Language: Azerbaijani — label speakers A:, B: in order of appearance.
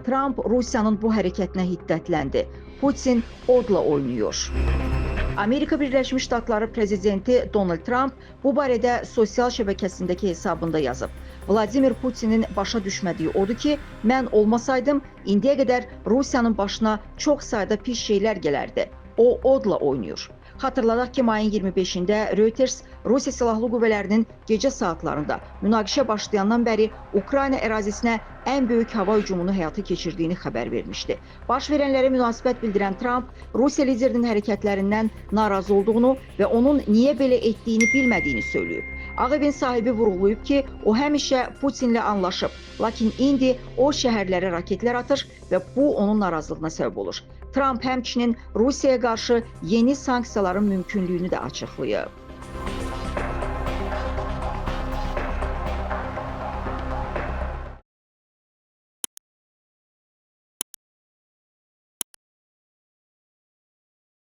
A: Tramp Rusiyanın bu hərəkətinə hiddətləndi. "Putin odla oynayır." Amerika Birləşmiş Ştatları prezidenti Donald Tramp bu barədə sosial şəbəkəsindəki hesabında yazıb. "Vladimir Putinin başa düşmədiyi odur ki, mən olmasaydım, indiyə qədər Rusiyanın başına çox sayda pis şeylər gələrdi. O odla oynayır." Xatırladaq ki, mayın 25-də Reuters Rusiya Silahlı Qüvvələrinin gecə saatlarında münaqişə başlayandan bəri Ukrayna ərazisinə ən böyük hava hücumunu həyata keçirdiyini xəbər vermişdi. Baş verənlərə münasibət bildirən Tramp Rusiya liderinin hərəkətlərindən narazı olduğunu və onun niyə belə etdiyini bilmədiyini söyləyib. Ağ Evin sahibi vurğulayıb ki, o həmişə Putinlə anlaşıb, lakin indi o şəhərlərə raketlər atır və bu onun narazılığına səbəb olur. Tramp həmçinin Rusiyaya qarşı yeni sanksiyaların mümkünlüyünü də açıqlayıb.